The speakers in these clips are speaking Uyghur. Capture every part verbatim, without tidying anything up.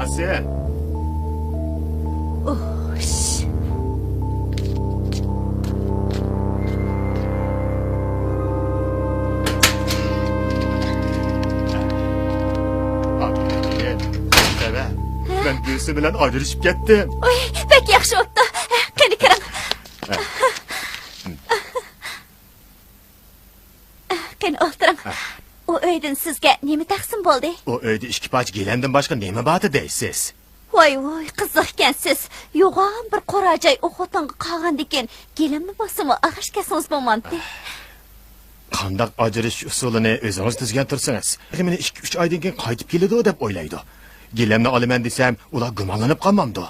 ئاسىيە. ئۇش. مەن گۈلسۈم بىلەن ئاجرىشىپ كەتتىم. ئۇي، بەك ياخشى بوپتۇ. قېنى كىرىڭ. قېنى ئولتۇرۇڭ. ئۇ ئۆيدىن سىزگە نېمە تەقسىم بولدى؟ ئۇ ئۆيدە ئىككى پارچە گىلەمدىن باشقا نېمە باردى دەيسىز؟ ۋاي ۋۇي، قىزىق ئىكەنسىز. يوغان بىر قورا جاي ئۇ خوتۇنغا قالغاندىكىن، گىلەمنى بولسىمۇ ئاغاش كەلسىڭىز بولمامتى؟ قانداق ئاجرىشىش ئۇسۇلىنى ئۆزىڭىز تۈزگەن تۇرسىڭىز، مېنى ئىككى-ئۈچ ئايدىن كېيىن قايتىپ كېلىدۇ دەپ ئويلايدۇ. گىلەمنى ئالىمەن دېسەم، ئۇلار گۇمانلىنىپ قالمامدۇ؟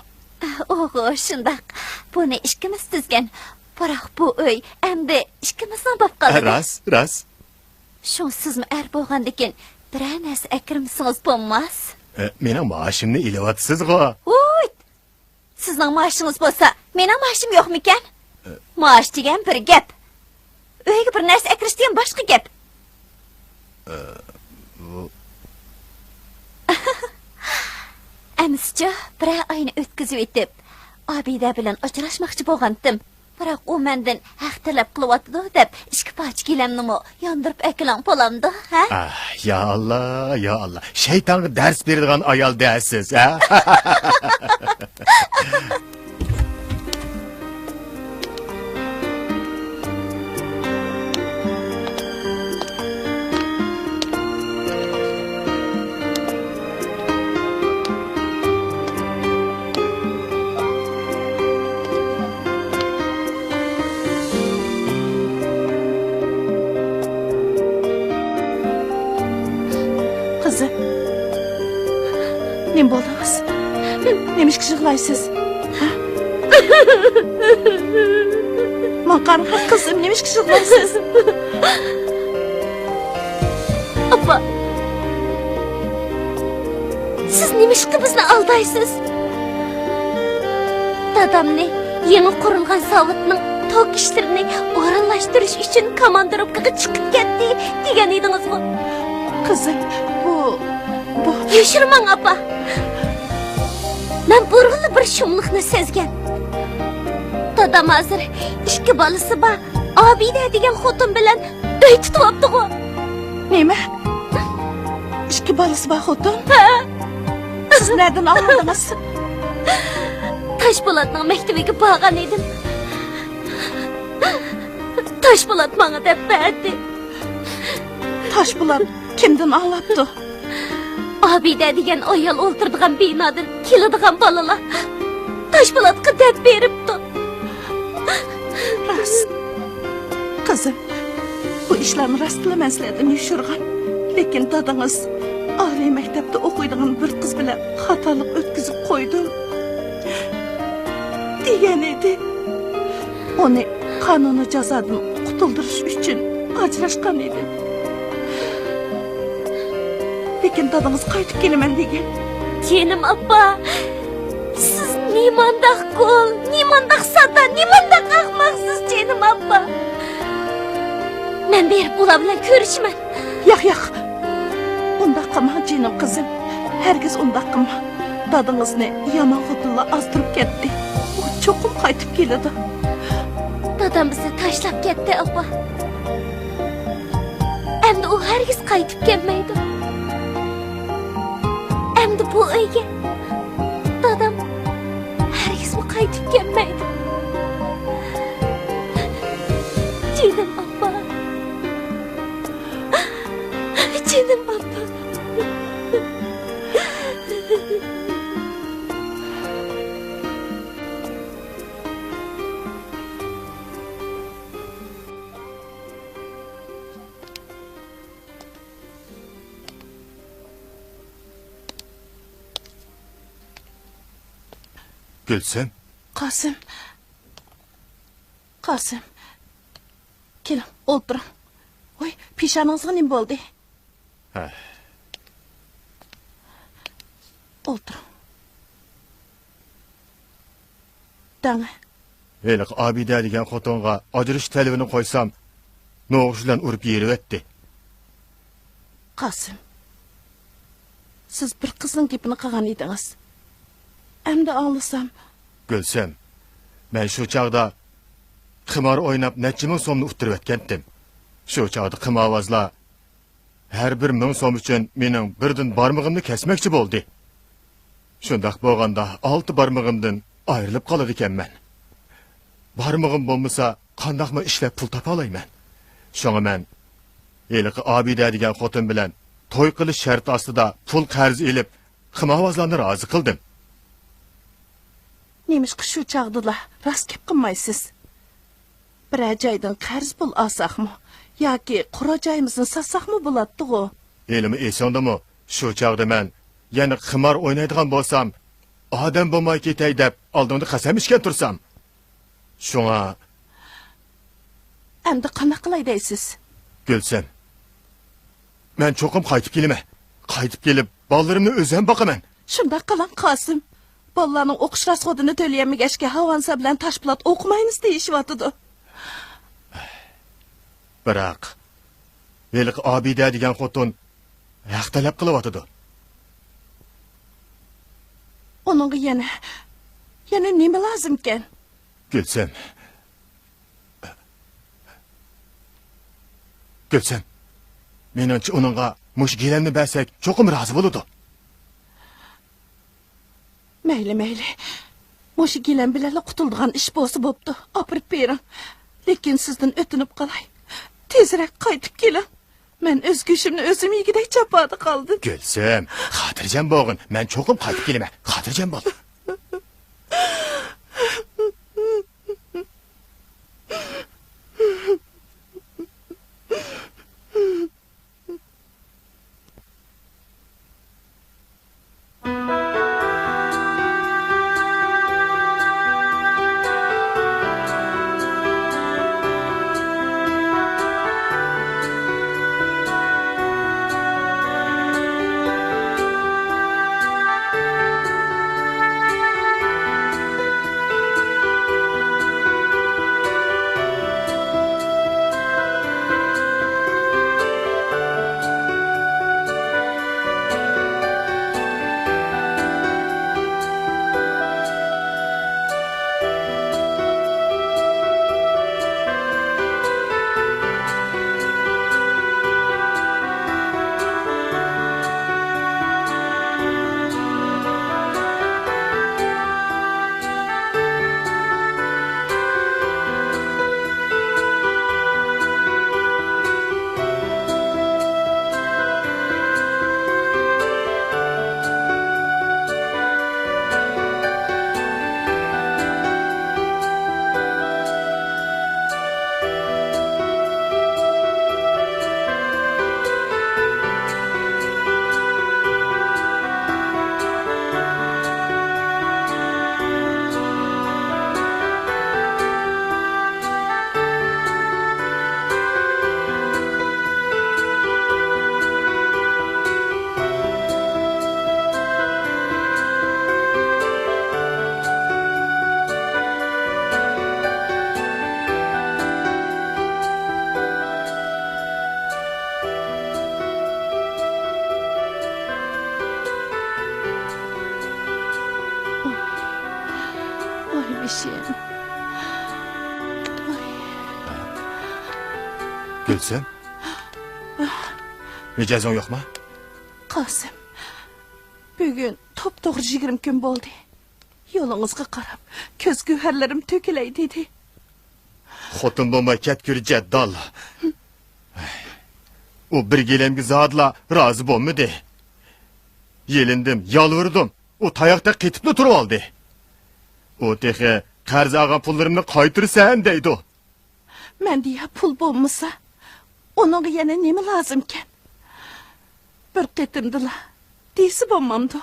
ئوغۇ، شۇنداق. بۇنى ئىككىمىز تۈزگەن. بىراق بۇ ئۆي ئەمدى ئىككىمىزنىڭ بولۇپ قالدى. راست، راست. شۇڭا سىزمۇ ئەر بولغاندىكىن بىرەر نەرسە ئەكىرمىسىڭىز بولماس. ئە، مېنىڭ مائاشىمنى ئېلىۋاتىسىزغۇ؟ ۋوي! سىزنىڭ مائاشىڭىز بولسا، مېنىڭ مائاشىم يوقمىكەن؟ ئە. مائاش دېگەن بىر گەپ. ئۆيگە بىر نەرسە ئەكىرىش دېگەن باشقا گەپ. ئە، بۇ ئەمىسىچۇ، بىرەر ئاينى ئۆتكۈزۈۋېتىپ، ئابىدە بىلەن ئاجراشماقچى بولغانتىم. بىراق ئۇ مەندىن ھەق تەلەپ قىلىۋاتىدۇ دەپ، ئىككى پارچە گىلەمنىمۇ ياندۇرۇپ ئەكېلىڭ بولامدۇ، ھە؟ ئاھ، يا ئاللا، يا ئاللا. شەيتانغا دەرس بېرىدىغان ئايال دەسىز، ھە؟ قىزىم، نېمە بولدىڭىز؟ نېمىشقا يىغلايسىز؟ ھە؟ ماڭا قارىغىن، قىزىم، نېمىشقا يىغلايسىز؟ ئاپا، سىز نېمىشقا بىزنى ئالدايسىز؟ دادامنى يېڭى قۇرۇلغان زاۋۇتنىڭ توك ئىشلىرىنى ئورۇنلاشتۇرۇش ئۈچۈن كاماندىروپكىغا چىقىپ كەتتى دېگەن ئىدىڭىزغۇ؟ قىزىم، بۇ، بۇ يوشۇرماڭ، ئاپا. مەن بۇرۇنلا بىر شۇملۇقنى سەزگەن. دادام ھازىر ئىككى بالىسى بار ئابىدە دېگەن خوتۇن بىلەن ئۆي تۇتۇۋاپتىغۇ. نېمە؟ ئىككى بالىسى بار خوتۇن؟ ھە. سىز نەدىن ئاڭلىدىڭىز؟ تاشپولاتنىڭ مەكتىۋىگە بارغان ئىدىم. تاشپولات ماڭا دەپ بەردى. تاشپولات كىمدىن ئاڭلاپتۇ؟ ئابىدە دېگەن ئايال ئولتۇرىدىغان بىنادىن كېلىدىغان بالىلار تاشپولاتقا دەپ بېرىپتۇ. راست. قىزىم، بۇ ئىشلارنى راستلا مەن سىلەردىن يوشۇرغان. لېكىن دادىڭىز ئالىي مەكتەپتە ئوقۇيدىغان بىر قىز بىلەن خاتالىق ئۆتكۈزۈپ قويدۇم دېگەن ئىدى. ئۇنى قانۇنىي جازادىن قۇتۇلدۇرۇش ئۈچۈن ئاجراشقان ئىدىم. لېكىن دادىڭىز قايتىپ كېلىمەن دېگەن. جېنىم ئاپا، سىز نېمانداق گول، نېمانداق ساددا، نېمانداق ئەخمەقسىز، جېنىم ئاپا. مەن بېرىپ ئۇلار بىلەن كۆرۈشىمەن. ياق، ياق. ئۇنداق قىلماڭ، جېنىم قىزىم. ھەرگىز ئۇنداق قىلماڭ. دادىڭىزنى يامان خوتۇنلار ئازدۇرۇپ كەتتى. ئۇ چوقۇم قايتىپ كېلىدۇ. دادام بىزنى تاشلاپ كەتتى، ئاپا. ئەمدى ئۇ ھەرگىز قايتىپ كەلمەيدۇ. ئەمدى بۇ ئۆيگە دادام ھەرگىزمۇ قايتىپ كەلمەيدۇ. جېنىم ئاپا. جېنىم ئاپا. گۈلسۈم. قاسىم. قاسىم. كېلىڭ، ئولتۇرۇڭ. ۋاي، پېشانىڭىزغا نېمە بولدى؟ ھە. ئولتۇرۇڭ. دەڭە. ھېلىقى ئابىدە دېگەن خوتۇنغا ئاجرىشىش تەلىپىنى قويسام، نوغۇچ بىلەن ئۇرۇپ يېرىۋەتتى. قاسىم. سىز بىر قىزنىڭ گېپىنى قىلغان ئىدىڭىز. ئەمدى ئاڭلىسام. گۈلسۈم، مەن شۇ چاغدا قىمار ئويناپ نەچچە مىڭ سومنى ئۇتتۇرۇۋەتكەنتىم. شۇ چاغدا قىمارۋازلار ھەر بىر مىڭ سوم ئۈچۈن مېنىڭ بىردىن بارمىقىمنى كەسمەكچى بولدى. شۇنداق بولغاندا ئالتە بارمىقىمدىن ئايرىلىپ قالىدىكەنمەن. بارمىقىم بولمىسا قانداقمۇ ئىشلەپ پۇل تاپالايمەن؟ شۇڭا مەن ھېلىقى ئابىدە دېگەن خوتۇن بىلەن توي قىلىش شەرتى ئاستىدا پۇل قەرز ئېلىپ، قىمارۋازلارنى رازى قىلدىم. نېمىشقا شۇ چاغدىلا راست گەپ قىلمايسىز؟ بىرەر جايدىن قەرز پۇل ئالساقمۇ ياكى قورا جايىمىزنى ساتساقمۇ بولاتتىغۇ؟ ھېلىمۇ ئېسىڭدىمۇ؟ شۇ چاغدا مەن يەنە قىمار ئوينايدىغان بولسام، ئادەم بولماي كېتەي دەپ ئالدىڭدا قەسەم ئىچكەن تۇرسام. شۇڭا. ئەمدى قانداق قىلاي دەيسىز؟ گۈلسۈم، مەن چوقۇم قايتىپ كېلىمەن. قايتىپ كېلىپ، بالىلىرىمنى ئۆزۈم باقىمەن. شۇنداق قىلىڭ، قاسىم. بالىلارنىڭ ئوقۇش راسخوتىنى تۆلىيەلمىگەچكە، ھاۋانسا بىلەن تاشپولات ئوقۇمايمىز دېيىشىۋاتىدۇ. بىراق، ھېلىقى ئابىدە دېگەن خوتۇن ھەق تەلەپ قىلىۋاتىدۇ. ئۇنىڭغا يەنە، يەنە نېمە لازىمكەن؟ گۈلسۈم. گۈلسۈم، مېنىڭچە ئۇنىڭغا مۇشۇ گىلەمنى بەرسەك چوقۇم رازى بولىدۇ. مەيلى، مەيلى. مۇشۇ گىلەم بىلەنلا قۇتۇلىدىغان ئىش بولسا بوپتۇ. ئاپىرىپ بېرىڭ. لېكىن سىزدىن ئۆتۈنۈپ قالاي. تېزرەك قايتىپ كېلىڭ. مەن ئۆز گۆشۈمنى ئۆزۈم يېگۈدەك جاپادا قالدىم. گۈلسۈم، خاتىرجەم بولغىن. مەن چوقۇم قايتىپ كېلىمەن. خاتىرجەم بول. ۋاي بېشىم. ۋاي. گۈلسۈم. مىجەزىڭ يوقما؟ قاسىم، بۈگۈن توپتوغرا يىگىرمە كۈن بولدى. يولىڭىزغا قاراپ، كۆز گۆھەرلىرىم تۆكۈلەي دېدى. خوتۇن بولماي كەتكۈر جەددال. ئۇ بىر گىلەمگە زادىلا رازى بولمىدى. يېلىندىم، يالۋۇردۇم. ئۇ تاياقتەك قېتىپلا تۇرۇۋالدى. ئۇ تېخى قەرز ئالغان پۇللىرىمنى قايتۇرىسەن دەيدۇ. مەندە يا پۇل بولمىسا، ئۇنىڭغا يەنە نېمە لازىمكەن؟ بىر قېتىمدىلا دېسە بولمامدۇ؟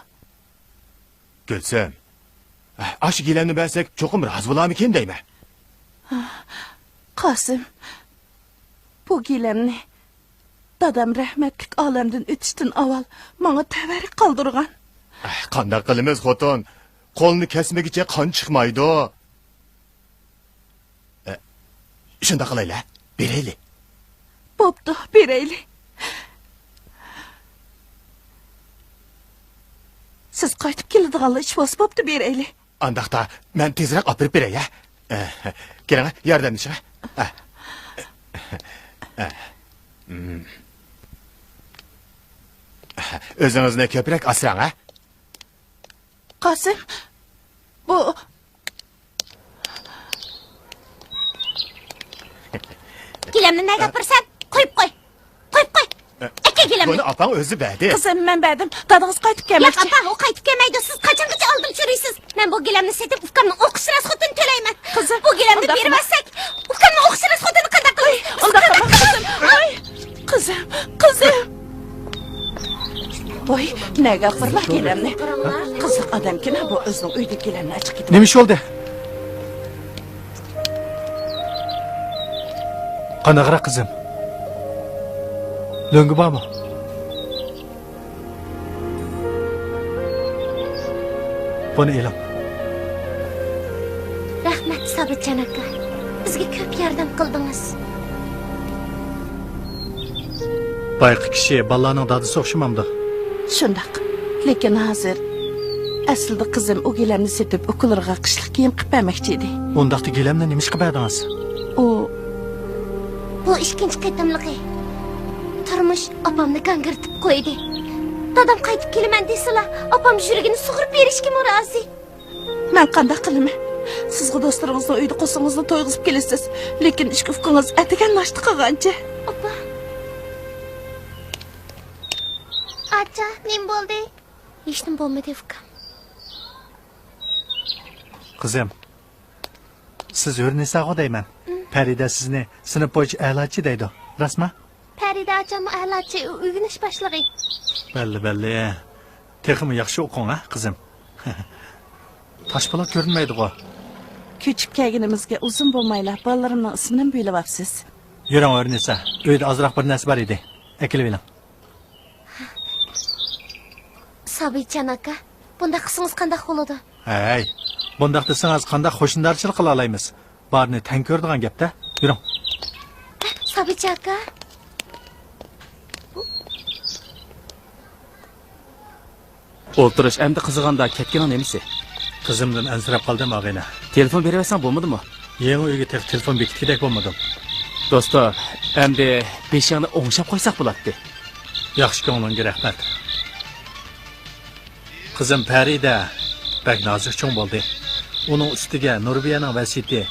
گۈلسۈم، ئاشۇ گىلەمنى بەرسەك چوقۇم رازى بولارمىكىن دەيمەن. قاسىم، بۇ گىلەمنى دادام رەھمەتلىك ئالەمدىن ئۆتۈشتىن ئاۋۋال ماڭا تەۋەررۈك قالدۇرغان. قانداق قىلىمىز خوتۇن؟ قولنى كەسمىگىچە قان چىقمايدۇ. ئە، شۇنداق قىلايلى، بېرەيلى. بوپتۇ، بېرەيلى. سىز قايتىپ كېلىدىغانلا ئىش بولسا بوپتۇ، بېرەيلى. ئانداقتا مەن تېزرەك ئاپىرىپ بېرەي، ھە؟ ئە، كېلىڭ، ياردەملىشىڭ. ئە. ئە. ئۆزىڭىزنى كۆپرەك ئاسراڭ، ھە؟ قاسىم، بۇ گىلەمنى نەگە ئاپىرىسەن؟ قويۇپ قوي. قويۇپ قوي. ئەكە گىلەمنى. بۇنى ئاپاڭ ئۆزى بەردى. قىزىم، مەن بەردىم. دادىڭىز قايتىپ ياق، كەلمەكچى. ئاپا، ئۇ قايتىپ كەلمەيدۇ. سىز قاچانغىچە ئالدىمچە يۈرىسىز؟ مەن بۇ گىلەمنى سېتىپ، ئۇكامنىڭ ئوقۇش راسخوتىنى تۆلەيمەن. قىزىم، بۇ گىلەمنى ئۇنداق قىلما. بېرىۋەتسەك، ئۇكامنىڭ ئوقۇش راسخوتىنى قانداق قىلىمىز؟ ئۇنداق قىلما، قىزىم. ۋاي، قىزىم، قىزىم. ۋاي، نەگە ئاپىرىلا گىلەمنى؟ قىزىق ئادەمكىن بۇ، ئۆزىنىڭ ئۆيىدىكى گىلەمنى ئاچىقىپ كېتىپ. نېمە ئىش بولدى؟ قانداقراق، قىزىم؟ لۆڭگە بارمۇ؟ بۇنى ئېلىڭ. رەھمەت، سابىتجان ئاكا. بىزگە كۆپ ياردەم قىلدىڭىز. بايىقى كىشى بالىلارنىڭ دادىسى ئوخشىمامدۇ؟ شۇنداق. لېكىن ھازىر، ئەسلىدە قىزىم ئۇ گىلەمنى سېتىپ، ئۇكىلىرىغا قىشلىق كىيىم قىلىپ بەرمەكچى ئىدى. ئۇنداقتا گىلەمنى نېمىشقا بەردىڭىز؟ ئۇ بۇ ئىككىنچى قېتىملىقى. تۇرمۇش ئاپامنى گاڭگىرىتىپ قويدى. دادام قايتىپ كېلىمەن دېسىلا، ئاپام يۈرىكىنى سۇغۇرۇپ بېرىشكىمۇ رازى. مەن قانداق قىلىمەن؟ سىزغۇ دوستلىرىڭىزنىڭ ئۆيىدە قورسىقىڭىزنى تويغۇزۇپ كېلىسىز. لېكىن ئىككى ئۇكىڭىز ئەتىگەن ناشتا قىلغانچە. ئاپا. ئاچا، نېمە بولدى؟ ھېچنېمە بولمىدى، ئۇكام. قىزىم، سىز ھۆرنىساغۇ دەيمەن. ئىم. پەرىدە سىزنى سىنىپ بويىچە ئەلاچى دەيدۇ. راستمۇ؟ پەرىدە ئاچاممۇ ئەلاچى، ئۆگىنىش باشلىقى. بەللى، بەللى. تېخىمۇ ياخشى ئوقۇڭ، ھە، قىزىم. تاشپولات كۆرۈنمەيدىغۇ؟ كۆچۈپ كەلگىنىمىزگە ئۇزۇن بولمايلا بالىلىرىمنىڭ ئىسمىنىمۇ بىلىۋاپسىز. يۈرۈڭ، ھۆرنىسا. ئۆيدە ئازراق بىر نەرسە بار ئىدى. ئەكېلىۋېلىڭ. سابىتجان ئاكا، بۇنداق قىلسىڭىز قانداق بولىدۇ؟ ھەي، بۇنداق دېسىڭىز قانداق خۇشنىدارچىلىق قىلالايمىز؟ بارىنى تەڭ كۆرىدىغان گەپتە. يۈرۈڭ. سابىتجان ئاكا. ئولتۇرۇش ئەمدى قىزىغاندا كەتكىنىڭ نېمىسى؟ قىزىمدىن ئەنسىرەپ قالدىم، ئاغىنە. تېلېفون بېرىۋەتسەڭ بولمىدىمۇ؟ يېڭى ئۆيگە تېخى تېلېفون بېكىتكۈدەك بولمىدىم. دوستۇم، ئەمدى بېشىڭنى ئوڭشاپ قويساق بولاتتى. ياخشى كۆڭلۈڭگە رەھمەت. قىزىم پەرىدە بەك نازۇك چوڭ بولدى. ئۇنىڭ ئۈستىگە نۇربىيەنىڭ ۋەسىيىتى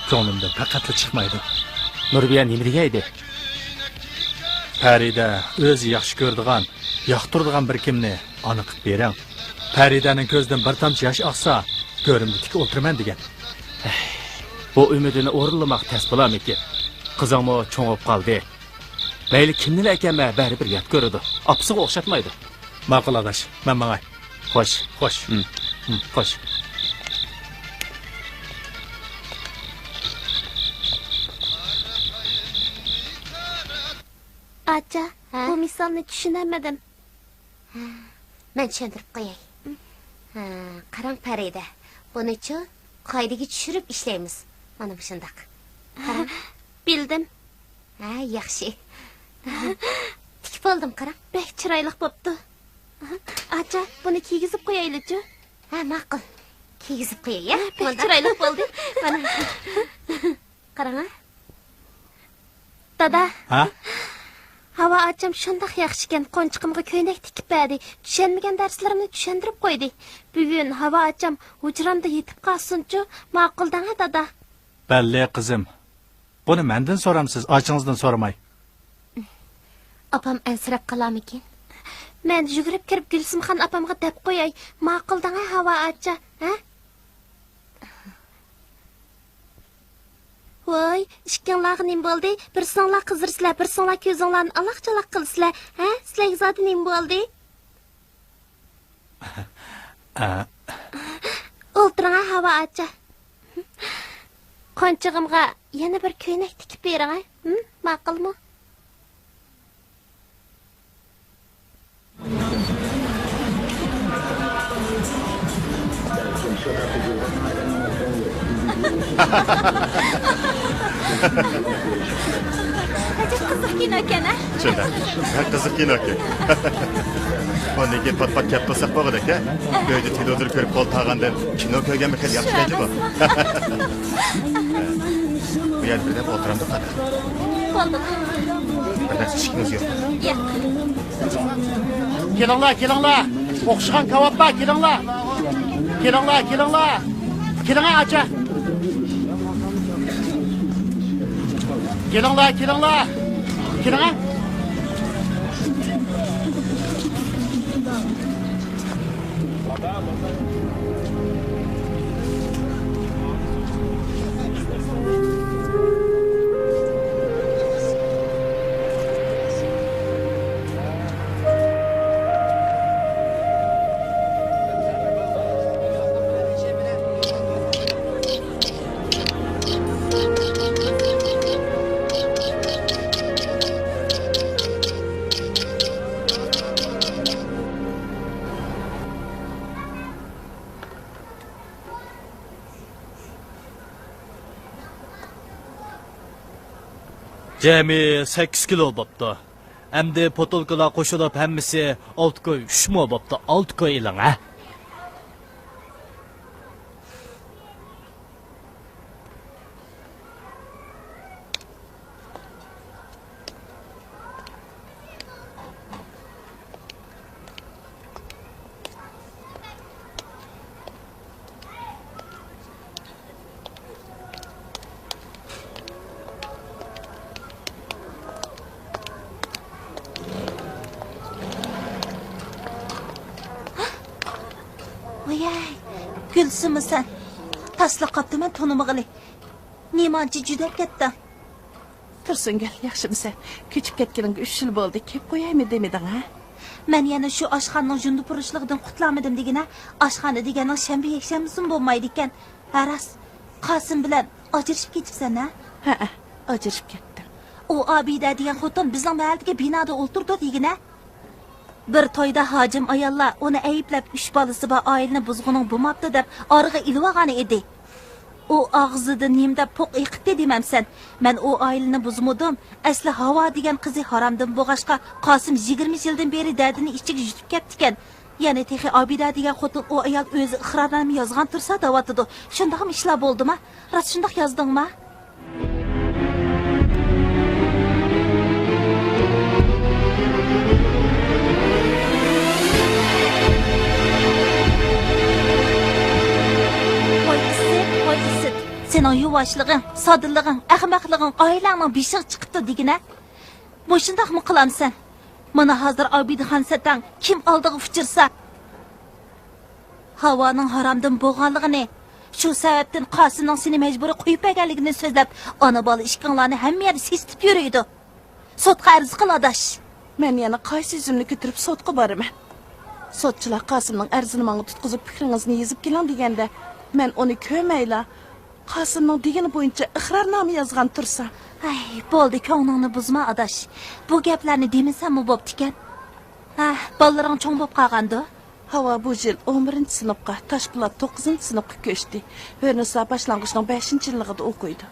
كۆڭلۈمدىن پەقەتلا چىقمايدۇ. نۇربىيە نېمە دېگەن ئىدى؟ پەرىدە ئۆزى ياخشى كۆرىدىغان، ياقتۇرىدىغان بىر كىمنى ئانا قىلىپ بېرىڭ. پەرىدەنىڭ كۆزىدىن بىر تامچە ياش ئاقسا، گۆرۈمدە تىك ئولتۇرىمەن دېگەن. بۇ ئۈمىدىنى ئورۇنلىماق تەس بولارمىكىن؟ قىزىڭمۇ چوڭىيىپ قالدى. مەيلى كىمنىلا ئەكەلمە، بەرىبىر يات كۆرىدۇ. ئاپىسىغا ئوخشاتمايدۇ. ماقۇل ئاداش، مەن ماڭاي. خوش. خوش. ھىم. ھىم، خوش. ئاچا، ھە؟ بۇ مىسالنى چۈشىنەلمىدىم. ھە، مەن چۈشەندۈرۈپ قوياي. ھە، قاراڭ پەرىدە، بۇنىچۇ قائىدىگە چۈشۈرۈپ ئىشلەيمىز. مانا مۇشۇنداق. قاراڭ. بىلدىم. ھە، ياخشى. تىك بولدۇم، قاراڭ. بەك چىرايلىق بوپتۇ. ئاچا، بۇنى كىيگۈزۈپ قويايلىچۇ؟ ھە، ماقۇل. كىيگۈزۈپ قوياي، يا؟ ھە، بەك چىرايلىق بولدى. مانا. قاراڭ، ھە. دادا. ھە؟ ھاۋا ئاچام شۇنداق ياخشىكەن، قونچىقىمغا كۆينەك تىكىپ بەردى. چۈشەنمىگەن دەرسلىرىمنى چۈشەندۈرۈپ قويدى. بۈگۈن ھاۋا ئاچام ھۇجرامدا يېتىپ قالسۇنچۇ، ماقۇل دەڭە، دادا. بەللى، قىزىم. بۇنى مەندىن سورامسىز، ئاچىڭىزدىن سورىماي. ئاپام ئەنسىرەپ قالارمىكىن؟ مەن يۈگۈرۈپ كىرىپ گۈلسۈمخان ئاپامغا دەپ قوياي. ماقۇل دەڭە، ھاۋا ئاچا، ھە؟ ۋاي، ئىككىڭلارغا نېمە بولدى؟ بىرسىڭلار قىزىرىسىلەر، بىرسىڭلار كۆزۈڭلارنى ئالاق-چالاق قىلىسىلەر. ھە؟ سىلەرگە زادى نېمە بولدى؟ ئولتۇرۇڭ، ھاۋا ئاچا. قونچىغىمغا يەنە بىر كۆينەك تىكىپ بېرىڭ، ھە؟ ھىم، ماقۇلمۇ؟ ئىكەن، ھە؟ چۈشەندىم. بەك قىزىق كىنو ئىكەن. ئاندىن كېيىن پات-پات كەپ قىلساق بولغۇدەك، ھە؟ ئۆيدە تېلېۋىزور كۆرۈپ قول تاغاندىن كىنو كۆرگەنمۇ خېلى ياخشى ئىكەن جۇمۇ. بۇ يەردە بىردەم ئولتۇرامدۇق قادا. بولدى. بىر نەرسە ئىشىكىڭىز يوق. ياق. كېلىڭلار، كېلىڭلار. ئوخشىغان كاۋاپلار، كېلىڭلار. كېلىڭلار، كېلىڭلار. كېلىڭە ئاچا. كېلىڭلار، كېلىڭلار. كېلىڭە. جەمئىي سەككىز كىلو بوپتۇ. ئەمدى پوتۇلكىلار قوشۇلۇپ ھەممىسى ئالتە كوي ئۈچ مو بوپتۇ، ئالتە كوي ئېلىڭ، ھە؟ ۋايەي، گۈلسۈممۇ سەن؟ تاسلا قاپتىمەن تونۇمىغىلى. نېمانچە جۈدەپ كەتتىڭ؟ تۇرسۇنگۈل، ياخشىمۇسەن؟ كۆچۈپ كەتكىنىڭگە ئۈچ يىل بولدى، كېلىپ قويايمۇ دېمىدىڭ ھە؟ مەن يەنە شۇ ئاشخانىنىڭ ژۇندىپۇرۇشلۇقىدىن قۇتۇلالمىدىم دېگىنە. ئاشخانا دېگەننىڭ شەنبە يەكشەنبىسىمۇ بولمايدىكەن. ھە راست، قاسىم بىلەن ئاجرىشىپ كېتىپسەن ھە؟ ھەئە، ئاجرىشىپ كەتتىم. ئۇ ئابىدە دېگەن خوتۇن بىزنىڭ مەھەللىدىكى بىنادا ئولتۇرىدۇ دېگىنە. بىر تويدا ھاجىم ئاياللار ئۇنى ئەيىبلەپ، ئۈچ بالىسى بار ئائىلىنى بۇزغۇنۇڭ بولماپتۇ دەپ ئارىغا ئېلىۋالغان ئىدى. ئۇ ئاغزىدىن نېمە دەپ پوق ئېقىتتى دېمەمسەن؟ مەن ئۇ ئائىلىنى بۇزمىدىم. ئەسلى ھاۋا دېگەن قىزى ھارامدىن بولغاچقا، قاسىم يىگىرمە يىلدىن بېرى دەردىنى ئىچىگە يۇتۇپ كەپتىكەن. يەنە تېخى ئابىدە دېگەن خوتۇن ئۇ ئايال ئۆزى ئىقرارنامە يازغان تۇرسا دەۋاتىدۇ. شۇنداقمۇ ئىشلار بولدىما؟ راست شۇنداق يازدىڭما؟ ۋاي ئىسىت، ۋاي ئىسىت. سېنىڭ يۇۋاشلىقىڭ، سادىلىقىڭ، ئەخمەقلىقىڭ ئائىلەڭنىڭ بېشىغا چىقىپتۇ دېگىنە. مۇشۇنداقمۇ قىلامسەن؟ مانا ھازىر ئابىدىخان سەتەڭ كىم ئالدىغا ئۇچرىسا، ھاۋانىڭ ھارامدىن بولغانلىقىنى، شۇ سەۋەبتىن قاسىمنىڭ سېنى مەجبۇرىي قويۇپ بەرگەنلىكىنى سۆزلەپ، ئانا-بالا ئىككىڭلارنى ھەممە يەردە سېسىتىپ يۈرىدۇ. سوتقا ئەرز قىل، ئاداش. مەن يەنە قايسى يۈزۈمنى كۆتۈرۈپ سوتقا بارىمەن؟ سوتچىلار قاسىمنىڭ ئەرزىنى ماڭا تۇتقۇزۇپ، پىكرىڭىزنى يېزىپ كېلىڭ دېگەندە، مەن ئۇنى كۆرمەيلا، قاسىمنىڭ دېگىنى بويىچە ئىقرارنامە يازغان تۇرسا. ھەي، بولدى، كۆڭلۈڭنى بۇزما، ئاداش. بۇ گەپلەرنى دېمىسەممۇ بوپتىكەن. ھە، بالىلىرىڭ چوڭ بوپ قالغاندۇ؟ ھاۋا بۇ يىل ئون بىرىنچى سىنىپقا، تاشپولات توققۇزىنچى سىنىپقا كۆچتى. ھۆرنىسا باشلانغۇچنىڭ بەشىنچى يىللىقىدا ئوقۇيدۇ.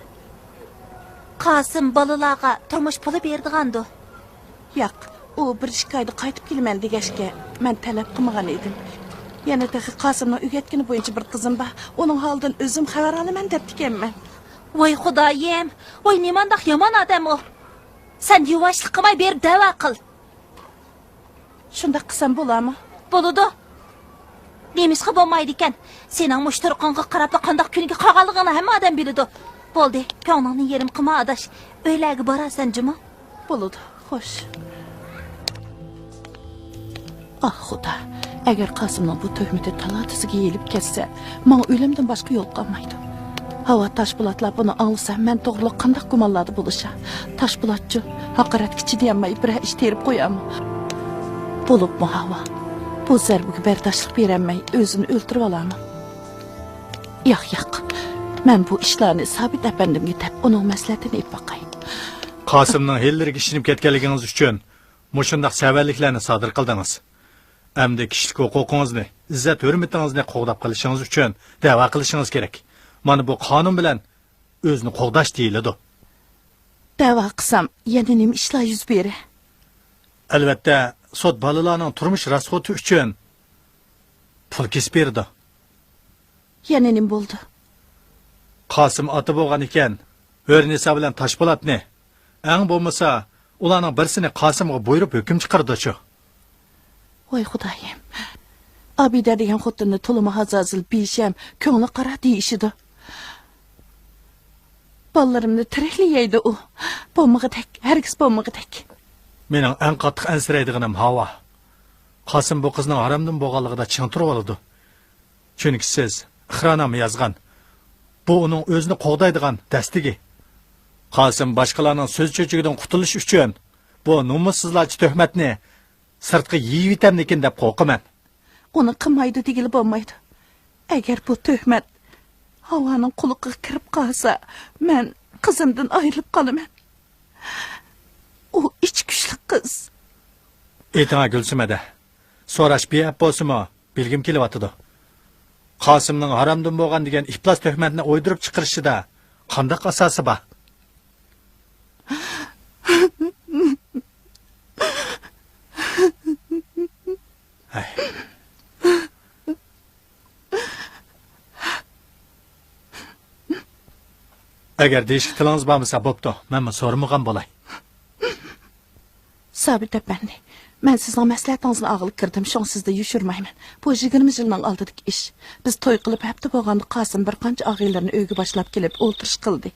قاسىم بالىلارغا تۇرمۇش پۇلى بېرىدىغاندۇ؟ ياق، ئۇ بىر ئىككى ئايدا قايتىپ كېلىمەن دېگەچكە، مەن تەلەپ قىلمىغان ئىدىم. يەنە تېخى قاسىمنىڭ ئۆگەتكىنى بويىچە بىر قىزىم بار، ئۇنىڭ ھالىدىن ئۆزۈم خەۋەر ئالىمەن دەپتىكەنمەن. ۋاي خۇدايىم، ۋاي نېمانداق يامان ئادەم ئۇ! سەن يۇۋاشلىق قىلماي بېرىپ دەۋا قىل. شۇنداق قىلسام بولامۇ؟ بولىدۇ. نېمىشقا بولمايدىكەن؟ سېنىڭ مۇشۇ تۇرقۇڭغا قاراپلا قانداق كۈنگە قالغانلىقىڭنى ھەممە ئادەم بىلىدۇ. بولدى، كۆڭلۈڭنى يېرىم قىلما، ئاداش. ئۆيلەرگە بارارسەن جۇمۇ. بولىدۇ، خوش. ئاھ، خۇدا، ئەگەر قاسىمنىڭ بۇ تۆھمىتى تالا-تۈزىگە يېيىلىپ كەتسە، ماڭا ئۆلۈمدىن باشقا يول قالمايدۇ. ھاۋا، تاشپولاتلار بۇنى ئاڭلىسا، مەن توغرىلىق قانداق گۇمانلاردا بولۇشار؟ تاشپولاتچۇ، ھاقارەتكە چىدىيالماي بىرەر ئىش تېرىپ قويارمۇ؟ بولۇپمۇ ھاۋا، بۇ زەربىگە بەرداشلىق بېرەلمەي ئۆزىنى ئۆلتۈرۈۋالارمۇ؟ ياق، ياق، مەن بۇ ئىشلارنى سابىت ئەپەندىمگە دەپ، ئۇنىڭ مەسلىھەتىنى ئېلىپ باقاي. قاسىمنىڭ ھىيلىلىرىگە ئىشىنىپ كەتكەنلىكىڭىز ئۈچۈن مۇشۇنداق سەۋەنلىكلەرنى سادىر قىلدىڭىز. ئەمدى كىشىلىك ھوقۇقىڭىزنى، ئىززەت-ھۆرمىتىڭىزنى قوغداپ قېلىشىڭىز ئۈچۈن دەۋا قىلىشىڭىز كېرەك. مانا بۇ قانۇن بىلەن ئۆزىنى قوغداش دېيىلىدۇ. دەۋا قىلسام، يەنە نېمە ئىشلار يۈز بېرە؟ ئەلۋەتتە، سوت بالىلارنىڭ تۇرمۇش راسخوتى ئۈچۈن پۇل كېسىپ بېرىدۇ. يەنە نېمە بولدى؟ قاسىم ئاتا بولغان ئىكەن، ھۆرنىسا بىلەن تاشپولاتنى، ئەڭ بولمىسا، ئۇلارنىڭ بىرسىنى قاسىمغا بۇيرۇپ ھۆكۈم چىقىرىدۇچۇ. ۋاي خۇدايىم. ئابىدە دېگەن خوتۇننى تولىمۇ ھازازىل بېشەم، كۆڭلى قارا دېيىشىدۇ. بالىلىرىمنى تىرىكلا يەيدۇ ئۇ. بولمىغۇدەك، ھەرگىز بولمىغۇدەك. مېنىڭ ئەڭ قاتتىق ئەنسىرەيدىغىنىم ھاۋا. قاسىم بۇ قىزنىڭ ھارامدىن بولغانلىقىدا چىڭ تۇرۇۋالىدۇ. چۈنكى سىز ئىقرارنامە يازغان. بۇ ئۇنىڭ ئۆزىنى قوغدايدىغان دەستىكى. قاسىم باشقىلارنىڭ سۆز چۆچىكىدىن قۇتۇلۇش ئۈچۈن بۇ نومۇسسىزلارچە تۆھمەتنى سىرتقا يېيىۋېتەمدىكىن دەپ قورقىمەن. ئۇنى قىلمايدۇ دېگىلى بولمايدۇ. ئەگەر بۇ تۆھمەت ھاۋانىڭ قۇلىقىغا كىرىپ قالسا، مەن قىزىمدىن ئايرىلىپ قالىمەن. ئۇ ئىچكۈچلۈك قىز. ئېيتىڭا گۈلسۈم ھەدە. سوراش بىئەپ بولسىمۇ، بىلگۈم كېلىۋاتىدۇ. قاسىمنىڭ ھارامدىن بولغان دېگەن ئىپلاس تۆھمەتنى ئويدۇرۇپ چىقىرىشىدا قانداق ئاساسى بار؟ ھەي. ئەگەر دېيىشكە تىلىڭىز بارمىسا، بوپتۇ، مەنمۇ سورىمىغان بولاي. سابىت ئەپەندى، مەن سىزنىڭ مەسلىھەتىڭىزنى ئالغىلى كىردىم، شۇڭا سىزدىن يوشۇرمايمەن. بۇ يىگىرمە يىلنىڭ ئالدىدىكى ئىش. بىز توي قىلىپ ھەپتە بولغاندا قاسىم بىر قانچە ئاغىنىلىرىنى ئۆيگە باشلاپ كېلىپ ئولتۇرۇش قىلدى.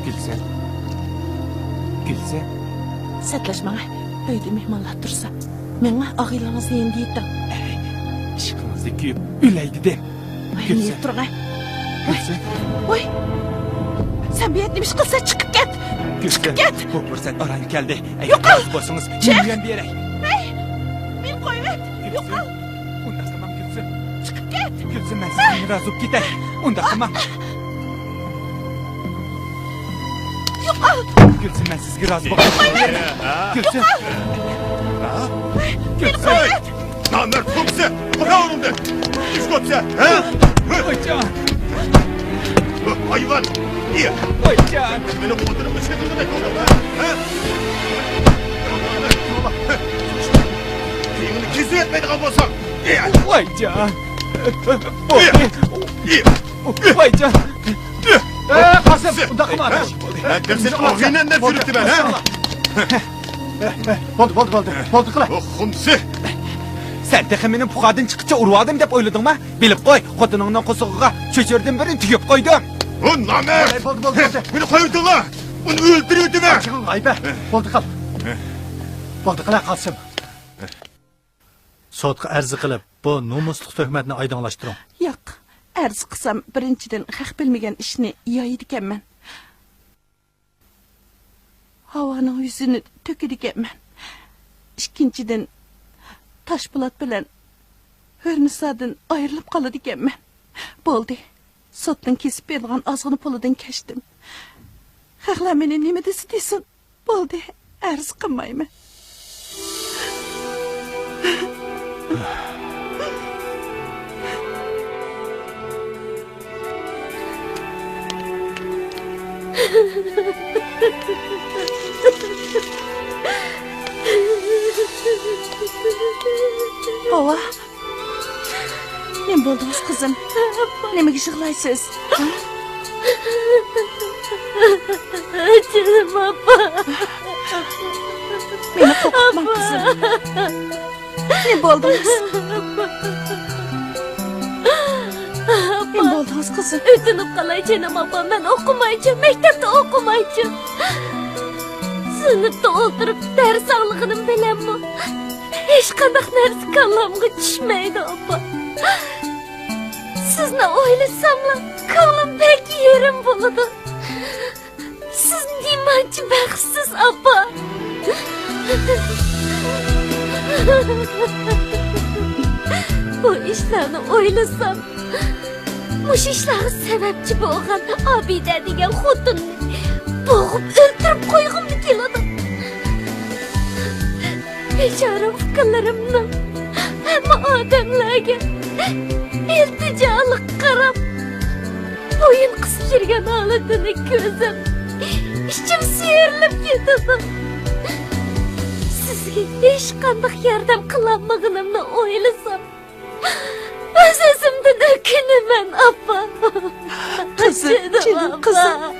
گۈلسۈم. گۈلسۈم. سەتلەش ماڭا. ئۆيدە مېھمانلار تۇرسا. ماڭا ئاغىنىلىرىڭىزنى يېنىدا يېتىڭ. ئەي، ئىشقىڭىزنى كۆيۈپ ئۆلەي دېدىم. ۋاي، گۈلسۈم. نېمە تۇرغان؟ گۈلسۈم. ۋاي. سەن بۇ يەردە نېمە ئىش قىلسا، چىقىپ كەت. گۈلسۈم. چىقىپ كەت. بۇ پۇرسەت ئاران كەلدى. ئەگەر يوقال. رازى بولسىڭىز، چىق. مېنى يەنە بېرەي. ھەي، مېنى قويۇۋەت. گۈلسۈم. يوقال. ئۇنداق قىلماڭ، گۈلسۈم. چىقىپ كەت. گۈلسۈم، مەن سىزدىن رازى بولۇپ كېتەي. ئۇنداق قىلماڭ. يوقال! گۈلسۈم، مەن سىزگە رازى بولغان. قويۇڭ! گۈلسۈم! يوقال! گۈلسۈم! ھەي! نامەرد قوپسا! تۇرا ئورنۇڭدىن! ئىش قوپسا! ھە؟ ۋايجان! ھايۋان! ۋايجان! مېنى خوتۇنۇمغا سېتىۋېتىدىغان بولدۇڭ، ھە؟ كېيىنىنى كېسىۋەتمەيدىغان بولساڭ! ۋايجان! ۋايجان! ئەي، قاسىم، ئۇنداق قىلما، ئاداش. مەن دەپ سېنى ئاغىنەمدەك سۈرۈپتىمەن، ھە؟ بولدى، بولدى، بولدى. بولدى، قىلە. ئوخۇمسى! سەن تېخى مېنى پۇخادىن چىققىچە ئۇرۇۋالدىم دەپ ئويلىدىڭما؟ بىلىپ قوي، خوتۇنۇڭنىڭ قورسىقىغا چۆچۈرىدىن بىرنى تۈگۈپ قويدۇم. ئۇ نامەرد! بولدى، بولدى، بولدى. مېنى قويۇۋېتىڭلار! ئۇنى ئۆلتۈرۈۋېتىمەن! چىقىڭ، غايىبە. بولدى، قىل. بولدى، قىلە، قاسىم. سوتقا ئەرز قىلىپ، بۇ نومۇسلۇق تۆھمەتنى ئايدىڭلاشتۇرۇڭ. ياق، ئەرز قىلسام، بىرىنچىدىن، خەق بىلمىگەن ئىشنى يايىدىكەنمەن. ھاۋانىڭ يۈزىنى تۆكىدىكەنمەن. ئىككىنچىدىن، تاشپولات بىلەن ھۆرنىسادىن ئايرىلىپ قالىدىكەنمەن. بولدى، سوتنىڭ كېسىپ بېرىدىغان ئازغىنە پۇلىدىن كەچتىم. خەقلەر مېنى نېمە دېسە دېسۇن. بولدى، ئەرز قىلمايمەن. ھاۋا. بولدىڭىز، قىزىم؟ نېمىگە يىغلايسىز؟ ھە؟ جېنىم ئاپا. مېنى قورقۇتماڭ، قىزىم. نېمە بولدىڭىز؟ نېمە بولدىڭىز، قىزىم؟ ئۆتۈنۈپ قالاي، جېنىم ئاپا، مەن ئوقۇمايچۇ، مەكتەپتە ئوقۇمايچۇ. سىنىپتا ئولتۇرۇپ دەرس ئاڭلىغىنىم بىلەنمۇ ھېچقانداق نەرسە كاللامغا چۈشمەيدۇ، ئاپا. سىزنى ئويلىساملا، كۆڭلۈم بەك يېرىم بولىدۇ. سىز نېمانچە بەختسىز، ئاپا. بۇ ئىشلارنى ئويلىسام، مۇشۇ ئىشلارغا سەۋەبچى بولغان ئابىدە دېگەن خوتۇننى بوغۇپ ئۆلتۈرۈپ قويغۇممۇ كېلىدۇ. بىچارە ئۇكىلىرىمنىڭ ھەممە ئادەملەرگە ئىلتىجالىق قاراپ، بويۇن قىسىپ يۈرگەن ھالىتىنى كۆرسەم، ئىچىم سىيرىلىپ كېتىدۇ. سىزگە ھېچقانداق ياردەم قىلالمىغىنىمنى ئويلىسام، ئۆز-ئۆزۈمدىن ئۆكۈنىمەن، ئاپا. قىزىم، جېنىم قىزىم.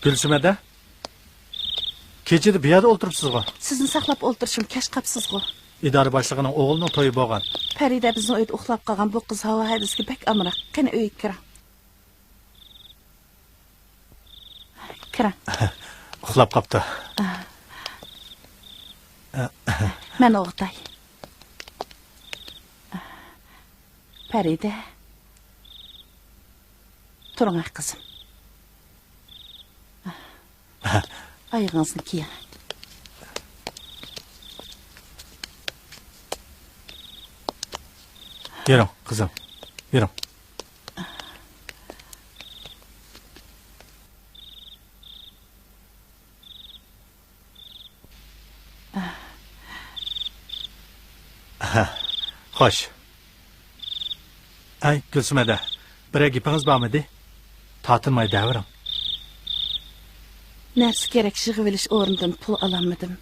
گۈلسۈمەدە، كېچىدە بۇ يەردە ئولتۇرۇپسىزغۇ؟ سىزنى ساقلاپ ئولتۇرۇشۇم كەچ قاپسىزغۇ؟ ئىدارە باشلىقىنىڭ ئوغلىنىڭ تويى بولغان. پەرىدە بىزنىڭ ئۆيدە ئۇخلاپ قالغان. بۇ قىز ھاۋا ھەدىسىگە بەك ئامراق. قېنى، ئۆيگە كىرىڭ. كىرىڭ. ئۇخلاپ قاپتۇ. مەن ئويغىتاي. پەرىدە. تۇرۇڭ، قىزىم. ئايىغىڭىزنى كىيىڭ. يۈرۈڭ، قىزىم، يۈرۈڭ. خوش. ئەي، گۈلسۈمەدە، بىرەر گېپىڭىز بارمىدى؟ تارتىنماي دەۋېرىڭ. نەرسە كېرەك يىغىۋېلىش ئورنىدىن پۇل ئالالمىدىم.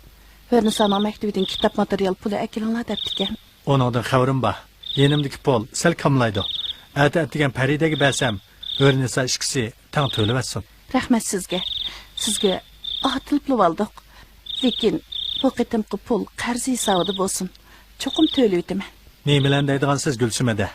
ھۆرنىسانىڭ مەكتىۋىدىن كىتاب ماتېرىيال پۇلى ئەكېلىڭلار دەپتىكەن. ئۇنىڭدىن خەۋىرىم بار. يېنىمدىكى پۇل سەل كاملايدۇ. ئەتە ئەتىگەن پەرىدەگە بەرسەم، ھۆرنىسا ئىككىسى تەڭ تۆلىۋەتسۇن. رەھمەت سىزگە. سىزگە ئاتىلىپلا ئالدۇق. لېكىن بۇ قېتىمقى پۇل قەرز ھېسابىدا بولسۇن. چوقۇم تۆلىۋېتىمەن. نېمىلەرنى دەيدىغانسىز، گۈلسۈمەدە؟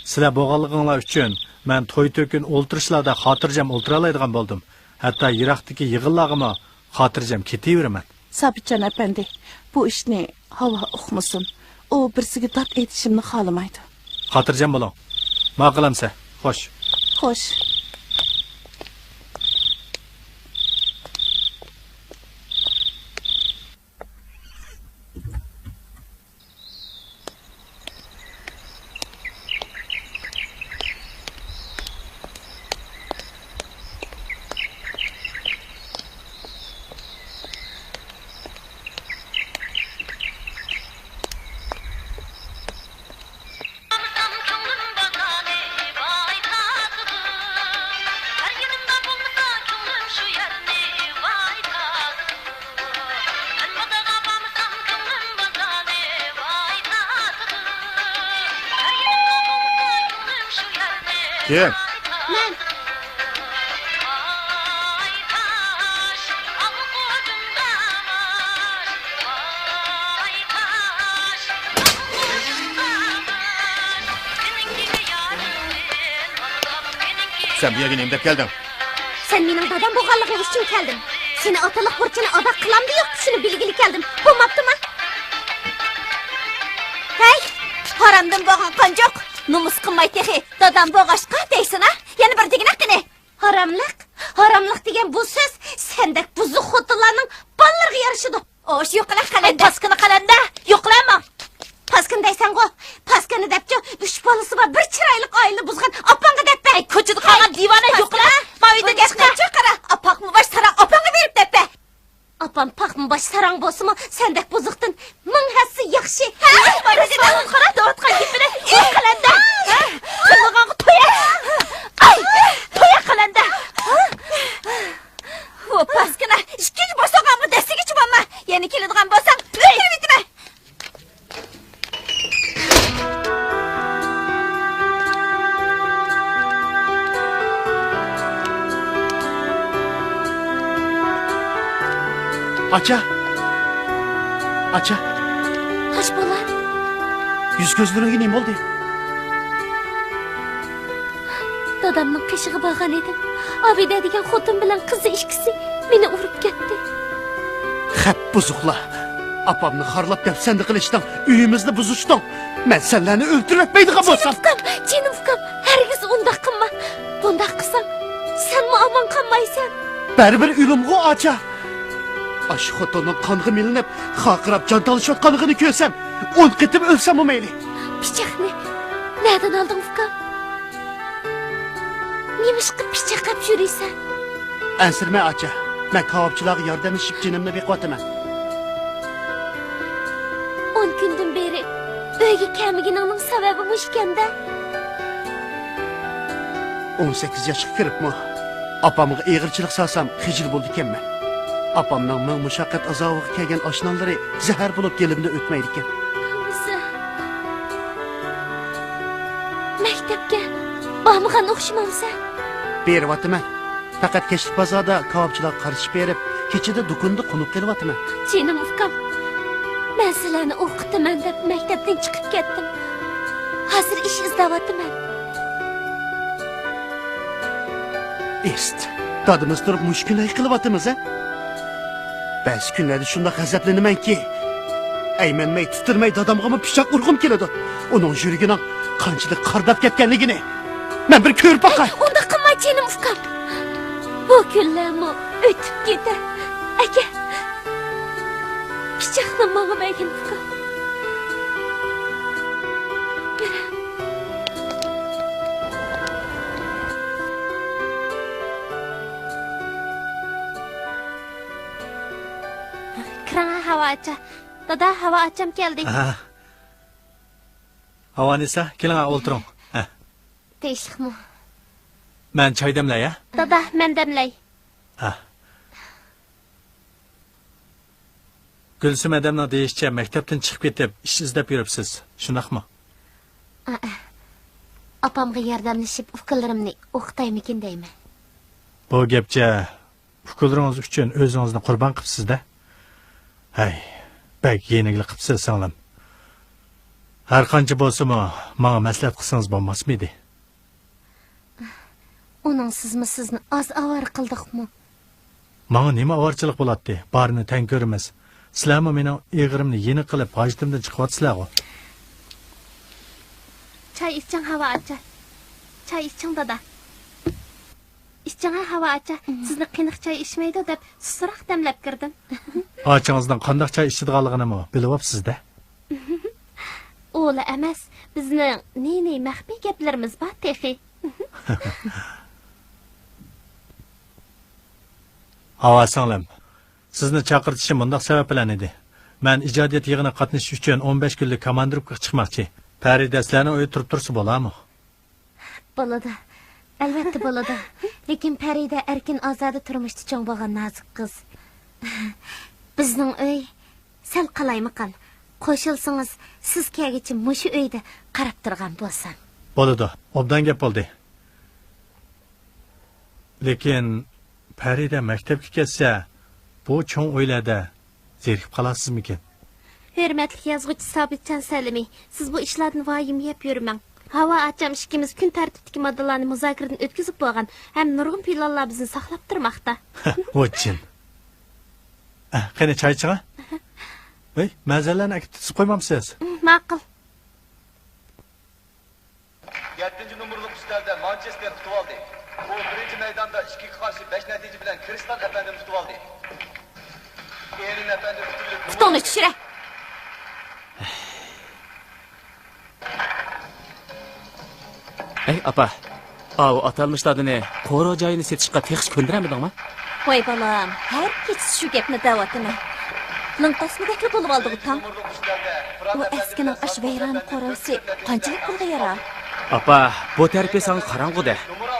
سىلەر بولغانلىقىڭلار ئۈچۈن مەن توي-تۆكۈن ئولتۇرۇشلاردا خاتىرجەم ئولتۇرالايدىغان بولدۇم. ھەتتا يىراقتىكى يىغىنلارغىمۇ خاتىرجەم كېتىۋېرىمەن. سابىتجان ئەپەندى، بۇ ئىشنى ھاۋا ئۇقمىسۇن. ئۇ بىرسىگە داد ئېيتىشىمنى خالىمايدۇ. خاتىرجەم بولۇڭ. ماقۇل ئەمسە. خوش. خوش. كىم؟ مەن. سەن بۇ يەرگە نېمە دەپ كەلدىڭ؟ سەن مېنىڭ دادام بولغانلىقىڭ ئۈچۈن كەلدىڭ. سېنى ئاتىلىق بۇرچىنى ئادا قىلامدۇ يوق، شۇنى بىلگىلى كەلدىم. بولماپتىما؟ ھەي، ھارامدىن بولغان قانجۇق! نومۇس قىلماي تېخى دادام بولغاچقا دەيسەن ھە؟ يەنە بىر دېگىنە قېنى! ھاراملىق؟ ھاراملىق دېگەن بۇ سۆز سەندەك بۇزۇق خوتۇنلارنىڭ بالىلىرىغا يارىشىدۇ. ئوش يوقىلا قەلەندە. ئەي، پاسكىنا قەلەندە، يوقلاما. پاسكىنا دەيسەنغۇ، پاسكىنا دەپچۇ، ئۈچ بالىسى بار، بىر چىرايلىق ئائىلىنى بۇزغان ئاپاڭغا دەپپە. ئەي، كوچىدا قالغان دىۋانە، يوقلا. ما ئۆيدىن چىققا. قارا، ئاپاقمۇ باش ساراڭ ئاپاڭغا بېرىپ دەپپە. ئاپام پاقمۇ باش ساراڭ بولسىمۇ، سەندەك بۇزۇقتىن مىڭ ھەسسە ياخشى. ھە؟ قارا، دەۋاتقان گېپىنى. قەلەندە. ھە؟ تىللىغانغا تويا. ئاي، تويا قەلەندە. ۋو پاسكىنا، ئىككىنچى بوسۇغامغا دەسسىگىچە بولما. يەنە كېلىدىغان بولساڭ، ئۆلتۈرۈۋېتىمەن. ئاچا! ئاچا! قاچ بالا! يۈز كۆزلىرىڭگە نېمە بولدى؟ دادامنىڭ قېشىغا بارغان ئىدىم. ئابىدە دېگەن خوتۇن بىلەن قىزى ئىككىسى مېنى ئۇرۇپ كەتتى. خەپ بۇزۇقلار! ئاپامنى خارلاپ دەپسەندە قىلىشتىڭ، ئۆيىمىزنى بۇزۇشتۇڭ. مەن سەنلەرنى ئۆلتۈرۈۋەتمەيدىغان بولسام. جېنىم ئۇكام، جېنىم ئۇكام، ھەرگىز ئۇنداق قىلما. بۇنداق قىلساڭ، سەنمۇ ئامان قالمايسەن. بەرىبىر ئۆلۈمغۇ ئاچا. ئاشۇ خوتۇننىڭ قانغا مىلىنىپ، خارقىراپ جان تالىشىۋاتقانلىقىنى كۆرسەم، ئون قېتىم ئۆلسەممۇ مەيلى. پىچاقنى نەدىن ئالدىڭ ئۇكام؟ نېمىشقا پىچاق ئەپ يۈرىسەن؟ ئەنسىرىمە ئاچا، مەن كاۋاپچىلارغا ياردەملىشىپ جېنىمنى بېقىۋاتىمەن. ئون كۈندىن بېرى ئۆيگە كەلمىگىنىڭنىڭ سەۋەبى مۇشۇكەن-دە. ئون سەككىز ياشقا كىرىپمۇ ئاپامغا ئېغىرچىلىق سالسام خىجىل بولىدىكەنمەن. ئاپامنىڭ مىڭ مۇشەققەت ئازابىغا كەلگەن ئاشنانلىرى زەھەر بولۇپ گېلىمدە ئۆتمەيدىكەن. ھەممىسى مەكتەپكە بارمىغان ئوخشىمامسەن؟ بېرىۋاتىمەن. پەقەت كەچلىك بازاردا كاۋاپچىلارغا قارىشىپ بېرىپ، كېچىدە دۇكىنىدا قونۇپ قېلىۋاتىمەن. جېنىم ئۇكام، مەن سىلەرنى ئوقۇتىمەن دەپ مەكتەپتىن چىقىپ كەتتىم. ھازىر ئىش ئىزدەۋاتىمەن. ئېست، دادىمىز تۇرۇپ مۇشۇ كۈنى ھەي قىلىۋاتىمىز ھە؟ بەزى كۈنلەردە شۇنداق غەزەپلىنىمەنكى، ئەيمەنمەي، تىترىمەي دادامغىمۇ پىچاق ئۇرغۇم كېلىدۇ. ئۇنىڭ يۈرىكىنىڭ قانچىلىك قارىداپ كەتكەنلىكىنى مەن بىر كۆرۈپ باقاي. ئۇنداق قىلما جېنىم ئۇكام. بۇ كۈنلەرمۇ ئۆتۈپ كېتە. ئەكە، پىچاقنى ماڭا بەرگىن ئۇكام. كىرىڭە ھاۋا ئاچا. دادا، ھاۋا ئاچام كەلدى. ھە. ھاۋانىسا، كېلىڭە ئولتۇرۇڭ. ھە. تىنچلىقمۇ؟ مەن چاي دەملەي ھە؟ دادا، مەن دەملەي. ھە. گۈلسۈم ھەدەمنىڭ دېيىشىچە، مەكتەپتىن چىقىپ كېتىپ ئىش ئىزدەپ يۈرۈپسىز، شۇنداقمۇ؟ ئا-، ئا. ئاپامغا ياردەملىشىپ ئۇكىلىرىمنى ئوقۇتايمىكىن دەيمەن. بۇ گەپچە ئۇكىلىرىڭىز ئۈچۈن ئۆزىڭىزنى قۇربان قىپسىز-دە. ھەي، بەك يېنىكلىك قىپسىز سىڭلىم. ھەرقانچە بولسىمۇ ماڭا مەسلىھەت قىلسىڭىز بولماسمىدى؟ ئۇنىڭسىزمۇ سىزنى ئاز ئاۋارە قىلدۇقمۇ؟ ماڭا نېمە ئاۋارىچىلىق بولاتتى؟ بارىنى تەڭ كۆرىمىز. سىلەرمۇ مېنىڭ ئېغىرىمنى يېنىك قىلىپ، ھاجىتىمدىن چىقىۋاتىسىلەرغۇ. چاي ئىچىڭ، ھاۋا ئاچا. چاي ئىچىڭ، دادا. ئىچىڭە، ھاۋا ئاچا. سىزنى قېنىق چاي ئىچمەيدۇ دەپ سۇسراق دەملەپ كىردىم. ئاچىڭىزنىڭ قانداق چاي ئىچىدىغانلىقىنىمۇ بىلىۋاپسىز-دە. ئۇلا ئەمەس، بىزنىڭ نى-نى مەخپىي گەپلىرىمىز بار تېخى. ھاۋا سىڭلىم، سىزنى چاقىرتىشىم مۇنداق سەۋەب بىلەن ئىدى. مەن ئىجادىيەت يىغىنىغا قاتنىشىش ئۈچۈن ئون بەش كۈنلۈك كوماندىروپكىغا چىقماقچى. پەرىدە سىلەرنىڭ ئۆيدە تۇرۇپ تۇرسا بولامۇ؟ بولىدۇ. ئەلۋەتتە بولىدۇ. لېكىن پەرىدە ئەركىن ئازادە تۇرمۇشتا چوڭ بولغان نازۇك قىز. بىزنىڭ ئۆي سەل قالايمىقان. قوشۇلسىڭىز، سىز كەلگۈچە مۇشۇ ئۆيدە قاراپ تۇرغان بولسام. بولىدۇ. ئوبدان گەپ بولدى. لېكىن پەرىدە مەكتەپكە كەتسە، بۇ چوڭ ئۆيلەردە زېرىكىپ قالارسىزمىكىن؟ ھۆرمەتلىك يازغۇچى سابىتجان سەلىمى، سىز بۇ ئىشلاردىن ۋايىمە يەپ يۈرمەڭ. ھاۋا ئاچام ئىككىمىز كۈن تەرتىپتىكى ماددىلارنى مۇزاكىرىدىن ئۆتكۈزۈپ بولغان ھەم نۇرغۇن پىلانلار بىزنى ساقلاپ تۇرماقتا. ۋوچىن. ئە، قېنى، چاي ئىچىڭە. ھەي، مەزەلەرنى ئەكېتىپ قويمامسىز؟ ماقۇل. يەتتىنچى نومۇرلۇق ئۈستەلدە مانچېستېر ئۇتۇۋالدى. ئۇ بىرىنچى مەيداندا ئىككىگە قارشى بەش نەتىجە بىلەن كىرىستال ئەپەندىنى ئۇتۇۋالدى. ئېرىن ئەپەندى ئۈستۈنلۈك. پۇتۇڭنى چۈشۈرە. ئەي ئاپا، ئاۋۇ ئاتالمىش دادىنى قورۇ جايىنى سېتىشقا تېخىچە كۆندۈرەلمىدىڭما؟ ۋاي بالام، ھەر كېچىسى شۇ گەپنى دەۋاتىمەن. لىڭتاسمىدەكلا بولۇۋالدىغۇ تاڭ. بۇ ئەسكىنىڭ ئاشۇ ۋەيرانە قورۇسى قانچىلىك پۇلغا يارار؟ ئاپا، بۇ تەرىپى ساڭا قاراڭغۇدە.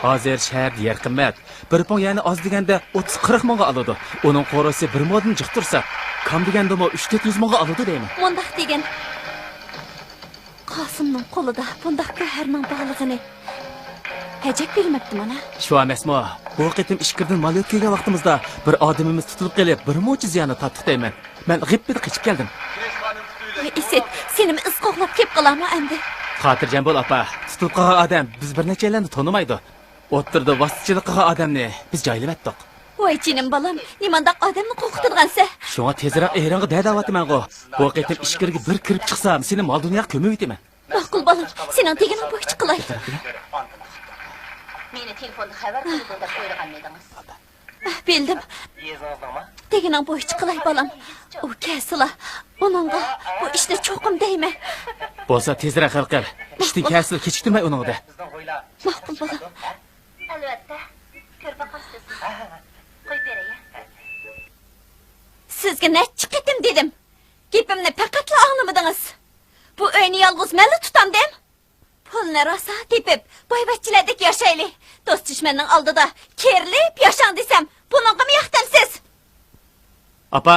ھازىر شەھەردە يەر قىممەت. بىر پۇڭ يەرنى ئاز دېگەندە ئوتتۇز قىرىق مىڭغا ئالىدۇ. ئۇنىڭ قورۇسى بىر مودىن جىق تۇرسا، كام دېگەندىمۇ ئۈچ تۆت يۈز مىڭغا ئالىدۇ دەيمەن. مۇنداق دېگىن، قاسىمنىڭ قولىدا بۇنداق گۆھەرنىڭ بارلىقىنى ئەجەب بىلمەپتىمەن ھە. شۇ ئەمەسمۇ؟ بۇ قېتىم ئىچكىرىدىن مال يۆتكىگەن ۋاقتىمىزدا بىر ئادىمىمىز تۇتۇلۇپ قېلىپ، بىر مۇنچە زىياننى تارتتۇق دەيمەن. مەن غىپپىدە قېچىپ كەلدىم. ۋاي ئىسىت، سېنىمۇ ئىز قوغلاپ كېلىپ قالارمۇ ئەمدى؟ خاتىرجەم بول ئاپا، تۇتۇلۇپ قالغان ئادەم بىز بىر نەچچەيلەننى تونۇمايدۇ. ئوتتۇرىدا ۋاسىتىچىلىك قىلغان ئادەمنى بىز جايلىۋەتتۇق. ۋاي جېنىم بالام، نېمانداق ئادەمنى قورقۇتىدىغانسە؟ شۇڭا تېزرەك ئېرىڭغا دە دەۋاتىمەنغۇ. بۇ قېتىم ئىچكىرىگە بىر كىرىپ چىقسام، سېنى مال دۇنياغا كۆمۈۋېتىمەن. ماقۇل بالام، سېنىڭ دېگىنىڭ بويىچە قىلاي. مېنى تېلېفوندا خەۋەر قىلغىن دەپ قويىدىغانمىدىڭىز؟ ئاھ، بىلدىم. يېزىڭىزنىڭما؟ دېگىنىڭ بويىچە قىلاي بالام. ئۇ كەلسىلا، ئۇنىڭغا بۇ ئىشنى چوقۇم دەيمەن. بولسا تېزرەك ھەل قىل. ئىشتىن كەلسىلا كېچىكتۈرمەي ئۇنىڭغا دە. ماقۇل بالام. ئەلۋەتتە، كۆرۈپ باقارسىز. قويۇپ بېرەي. سىزگە نەچچە قېتىم دېدىم. گېپىمنى پەقەتلا ئاڭلىمىدىڭىز. بۇ ئۆينى يالغۇز مەنلا تۇتامدىم. پۇلنى راسا تېپىپ، بايۋەچچىلەردەك ياشايلى. دوست-دۈشمەننىڭ ئالدىدا كېرىلىپ ياشاڭ دېسەم، بۇنىڭغىمۇ ياق دەمسىز؟ ئاپا،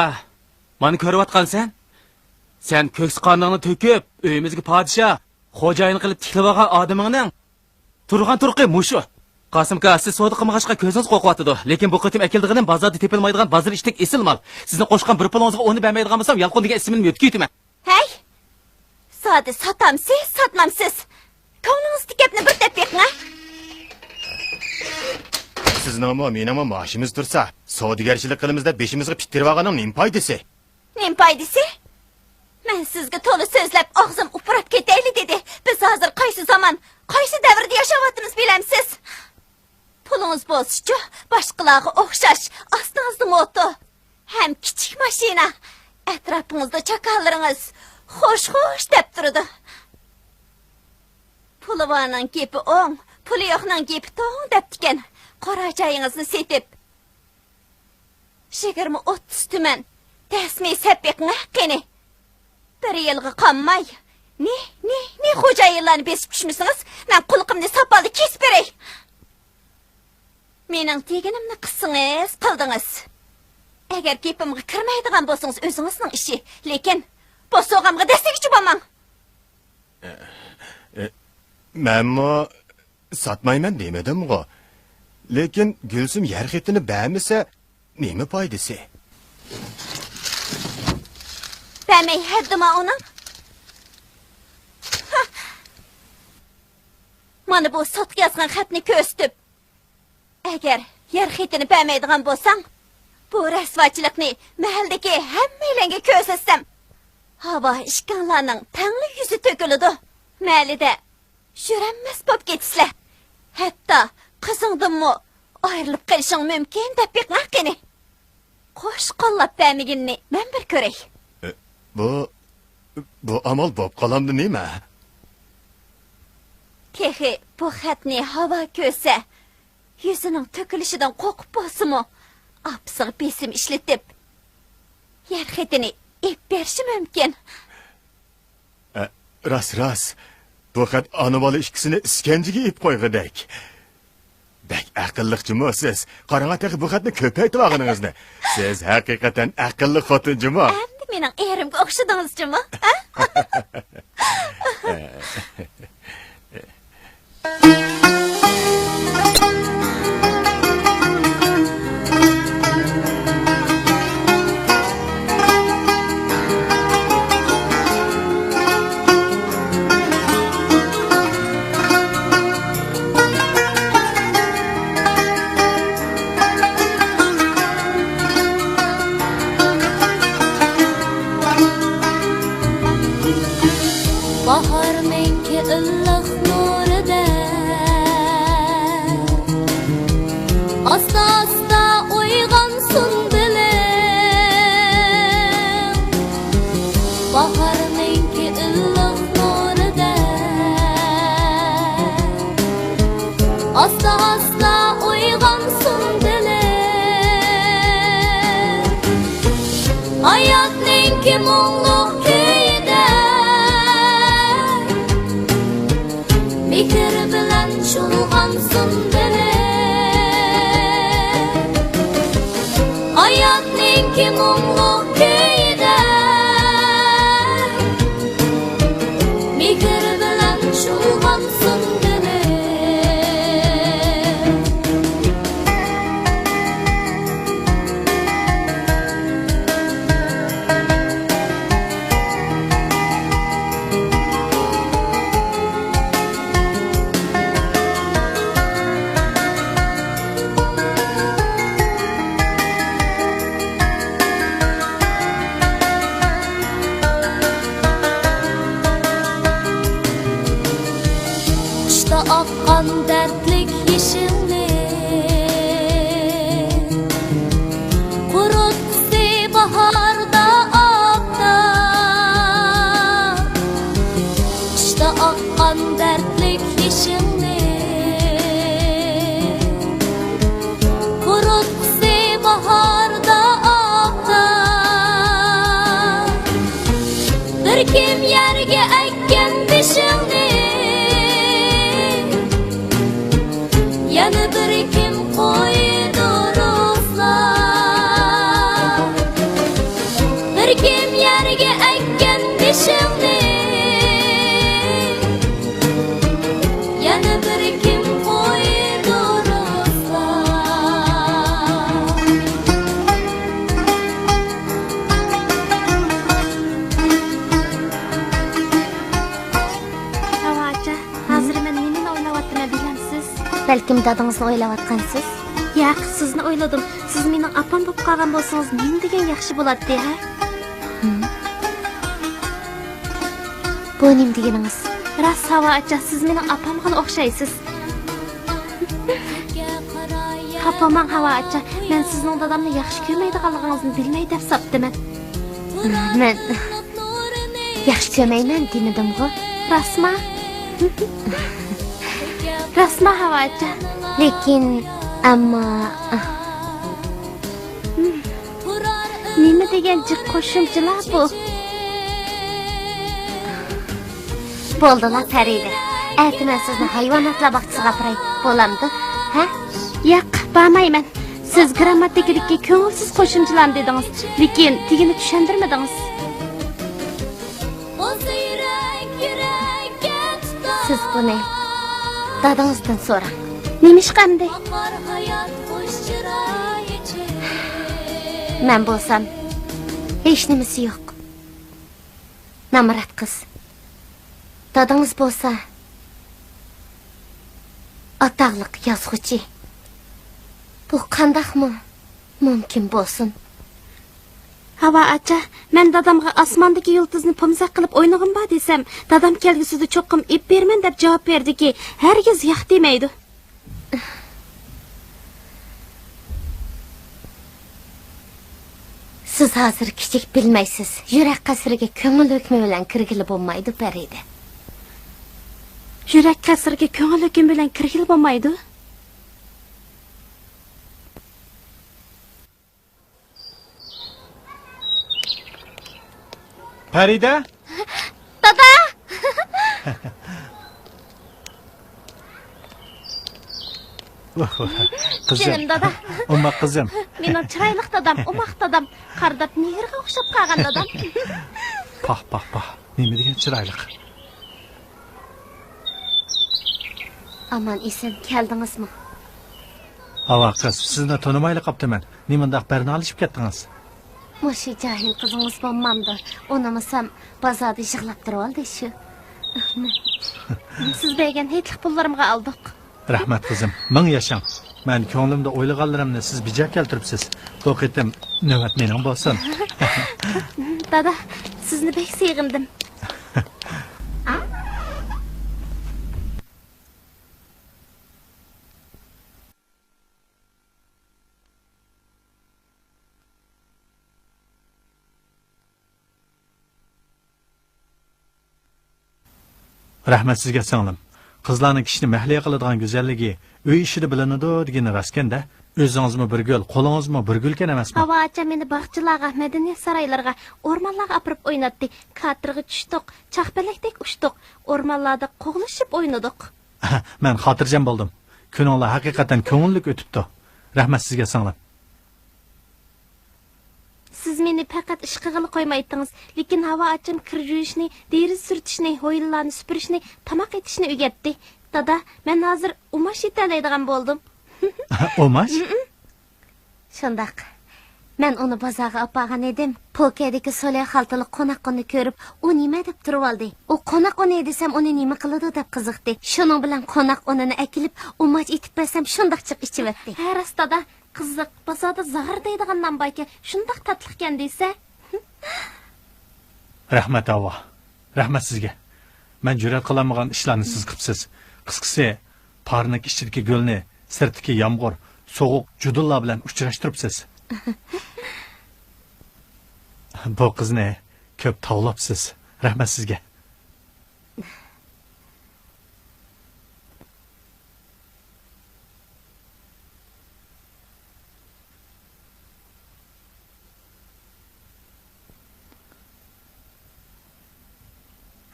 مانا كۆرۈۋاتقانسەن؟ سەن كۆكسى قانىڭنى تۆكۈپ، ئۆيىمىزگە پادىشاھ، خوجايىن قىلىپ تىكلىۋالغان ئادىمىڭنىڭ تۇرغان تۇرقى مۇشۇ. قاسىمكا، سىز سودا قىلمىغاچقا كۆزىڭىز قورقۇۋاتىدۇ. لېكىن بۇ قېتىم ئەكېلىدىغىنىم بازاردا تېپىلمايدىغان بازار ئىچىدىكى ئېسىل مال. سىزنىڭ قوشقان بىر پۇلىڭىزغا ئۇنى بەرمەيدىغان بولسام، يالقۇن دېگەن ئىسمىمنى يۆتكىۋېتىمەن. ھەي! زادى ساتامسىز، ساتمامسىز؟ كۆڭلىڭىزدىكى گەپنى بىر دەپ بېقىڭ ھە! سىزنىڭمۇ، مېنىڭمۇ مائاشىمىز تۇرسا، سودىگەرچىلىك قىلىمىز دەپ بېشىمىزغا پىتتىرىۋالغاننىڭ نېمە پايدىسى؟ نېمە پايدىسى؟ مەن سىزگە تولا سۆزلەپ، ئاغزىم ئۇپراپ كېتەيلى دېدى. بىز ھازىر قايسى زامان، قايسى دەۋردە ياشاۋاتىمىز بىلەمسىز؟ پۇلىڭىز بولسىچۇ، باشقىلارغا ئوخشاش، ئاستىڭىزدا موتو ھەم كىچىك ماشىنا، ئەتراپىڭىزدا چاكارلىرىڭىز خوش خوش دەپ تۇرىدۇ. پۇلى بارنىڭ گېپى ئوڭ، پۇلى يوقنىڭ گېپى توڭ دەپتىكەن. قورا جايىڭىزنى سېتىپ، يىگىرمە ئوتتۇز تۈمەن دەسمى سەپ بېقىڭە قېنى. بىر يىلغا قالماي، نى، نى، نى خوجايىنلارنى بېسىپ چۈشمىسىڭىز، مەن قۇلىقىمنى ساپالدا كېسىپ بېرەي. مېنىڭ دېگىنىمنى قىلسىڭىز، قىلدىڭىز. ئەگەر گېپىمغا كىرمەيدىغان بولسىڭىز، ئۆزىڭىزنىڭ ئىشى. لېكىن بوسۇغامغا دەسسىگۈچى بولماڭ. ئە، ئە، مەنمۇ ساتمايمەن دېمىدىمغۇ. لېكىن گۈلسۈم يەر خېتىنى بەرمىسە، نېمە پايدىسى؟ بەرمەي ھەددىما ئۇنىڭ. مانا بۇ سوتقا يازغان خەتنى كۆرسىتىپ، ئەگەر يەر خېتىنى بەرمەيدىغان بولساڭ، بۇ رەسۋاچىلىقنى مەھەللىدىكى ھەممەيلەنگە كۆرسەتسەم، ھاۋا ئىككىڭلارنىڭ تەڭلا يۈزى تۆكۈلىدۇ. مەھەللىدە يۈرەلمەس بولۇپ كېتىسىلەر. ھەتتا قىزىڭدىنمۇ ئايرىلىپ قېلىشىڭ مۇمكىن دەپ بېقىڭا قېنى. قوش قوللاپ بەرمىگىنىنى مەن بىر كۆرەي. ئە، بۇ، بۇ ئامال بوپ قالامدۇ نېمە؟ تېخى بۇ خەتنى ھاۋا كۆرسە، يۈزىنىڭ تۆكۈلۈشىدىن قورقۇپ بولسىمۇ، ئاپىسىغا بېسىم ئىشلىتىپ، يەر خېتىنى ئېلىپ بېرىشى مۇمكىن. ئە، راست، راست. بۇ خەت ئانا-بالا ئىككىسىنى ئىسكەنجىگە ئېلىپ قويغۇدەك. بەك ئەقىللىق جۇمۇ سىز. قاراڭا تېخى بۇ خەتنى كۆپەيتىۋالغىنىڭىزنى. سىز ھەقىقەتەن ئەقىللىق خوتۇن جۇمۇ. ئەمدى مېنىڭ ئېرىمگە ئوخشىدىڭىز جۇمۇ، ھە؟ ھاياتنىڭكى مۇڭلۇق كۈيىدە، مېھىر بىلەن چۇلغانسۇن دىلىم. ھاياتنىڭكى مۇڭلۇق كۈيىدە، مېھىر بىلەن چۇلغانسۇن دىلىم. قىشتا ئاققان دەردلىك يېشىلنى، قۇرۇتقۇسى باھاردا ئاپتاپ. قىشتا ئاققان دەردلىك يېشىلنى، قۇرۇتقۇسى باھاردا ئاپتاپ. بىر كىم يەرگە ئەككەن بېشىڭنى، يەنە بىر كىم قويىدۇ رۇسلاپ. بىر كىم يەرگە ئەككەن بېشىڭنى، يەنە بىر كىم قويىدۇ رۇسلاپ. ھاۋا ئاچا، ھازىر مەن نېمىنى ئويلاۋاتىمەن بىلەمسىز؟ بەلكىم دادىڭىزنى ئويلاۋاتقانسىز؟ ياق، سىزنى ئويلىدىم. سىز مېنىڭ ئاپام بولۇپ قالغان بولسىڭىز نېمە دېگەن ياخشى بولاتتى، ھە؟ ھىم. بۇ نېمە دېگىنىڭىز؟ راست، ھاۋا ئاچا، سىز مېنىڭ ئاپامغىلا ئوخشايسىز. خاپا بولماڭ، ھاۋا ئاچا، مەن سىزنىڭ دادامنى ياخشى كۆرمەيدىغانلىقىڭىزنى بىلمەي دەپ ساپتىمەن. مەن ياخشى كۆرمەيمەن دېمىدىمغۇ؟ راستما؟ راستما، ھاۋا ئاچا؟ لېكىن، ئەمما. نېمە دېگەن جىق قوشۇمچىلار بۇ؟ بولدىلا، پەرىدە. ئەتە مەن سىزنى ھايۋاناتلار باغچىسىغا ئاپىراي، بولامدۇ؟ ھە؟ ياق، بارمايمەن. سىز گىرامماتىكىدىكى كۆڭۈلسىز قوشۇمچىلارنى دېدىڭىز، لېكىن تېگىنى چۈشەندۈرمىدىڭىز. سىز بۇنى دادىڭىزدىن سوراڭ. نېمىشقا ئەمدى؟ مەن بولسام، ھېچنېمىسى يوق. نامرات قىز. دادىڭىز بولسا، ئاتاقلىق يازغۇچى. بۇ قانداقمۇ مۇمكىن بولسۇن؟ ھاۋا ئاچا، مەن دادامغا ئاسماندىكى يۇلتۇزنى پومزاق قىلىپ ئوينىغۇم بار دېسەم، دادام كەلگۈسىدە چوقۇم ئېلىپ بېرىمەن دەپ جاۋاب بەردىكى، ھەرگىز ياق دېمەيدۇ. سىز ھازىر كىچىك، بىلمەيسىز. يۈرەك قەسرىگە كۆڭۈل ھۆكمى بىلەن كىرگىلى بولمايدۇ، پەرىدە. يۈرەك قەسرىگە كۆڭۈل ھۆكمى بىلەن كىرگىلى بولمايدۇ؟ پەرىدە! دادا! قىزىم. جېنىم دادا. ئوماق قىزىم. مېنىڭ چىرايلىق دادام، ئوماق دادام. قارىداپ نېگىرغا ئوخشاپ قالغان دادام. پاھ، پاھ، پاھ. نېمە دېگەن چىرايلىق. ئامان ئېسەن كەلدىڭىزمۇ؟ ھاۋا قىز، سىزنى تونۇمايلا قاپتىمەن. نېمانداق بەرنالىشىپ كەتتىڭىز؟ مۇشۇ جاھىل قىزىڭىز بولمامدۇ؟ ئۇنىمىسام، بازاردا يىغلاپ تۇرۇۋالدى شۇ. سىز بەرگەن ھېيتلىق پۇللىرىمغا ئالدۇق. رەھمەت، قىزىم. مىڭ ياشاڭ. مەن كۆڭلۈمدە ئويلىغانلىرىمنى سىز بىجا كەلتۈرۈپسىز. بۇ قېتىم نۆۋەت مېنىڭ بولسۇن. دادا، سىزنى بەك سېغىندىم. رەھمەت سىزگە، سىڭلىم. قىزلارنىڭ كىشىنى مەھلىيا قىلىدىغان گۈزەللىكى ئۆي ئىچىدە بىلىنىدۇ دېگىنى راستكەن-دە. ئۆزىڭىزمۇ بىر گۈل، قولىڭىزمۇ بىر گۈلكەن ئەمەسمۇ؟ ھاۋا ئاچام مېنى باغچىلارغا، مەدەنىيەت سارايلىرىغا، ئورمانلارغا ئاپىرىپ ئويناتتى. كاتېرغا چۈشتۇق، چاقپەلەكتەك ئۇچتۇق، ئورمانلاردا قوغلىشىپ ئوينىدۇق. مەن خاتىرجەم بولدۇم. كۈنۈڭلار ھەقىقەتەن كۆڭۈللۈك ئۆتۈپتۇ. رەھمەت سىزگە، سىڭلىم. سىز مېنى پەقەت ئىش قىلغىلى قويمايتتىڭىز، لېكىن ھاۋا ئاچام كىر يۇيۇشنى، دېرىزە سۈرتۈشنى، ھويلىلارنى سۈپۈرۈشنى، تاماق ئېتىشنى ئۆگەتتى. دادا، مەن ھازىر ئۇماش ئېتەلەيدىغان بولدۇم. ئۇماش؟ شۇنداق. مەن ئۇنى بازارغا ئاپارغان ئىدىم. پوكەيدىكى سولى خالتىلىق قوناق ئۇنى كۆرۈپ، ئۇ نېمە دەپ تۇرۇۋالدى. ئۇ قوناق ئۇنى دېسەم، ئۇنى نېمە قىلىدۇ دەپ قىزىقتى. شۇنىڭ بىلەن قوناق ئۇنىنى ئەكېلىپ، ئۇماچ ئېتىپ بەرسەم، شۇنداق جىق ئىچىۋەتتى. ھە، راست دادا، قىزىق. بازاردا زاغىر دەيدىغان نان باركەن، شۇنداق تاتلىقكەن دېسە. رەھمەت، ھاۋا. رەھمەت سىزگە. مەن جۈرئەت قىلالمىغان ئىشلارنى سىز قىپسىز. قىسقىسى، پارنىك ئىچىدىكى گۈلنى سىرتتىكى يامغۇر، سوغۇق جۇدۇنلار بىلەن ئۇچراشتۇرۇپسىز. بۇ قىزنى كۆپ تاۋلاپسىز. رەھمەت سىزگە.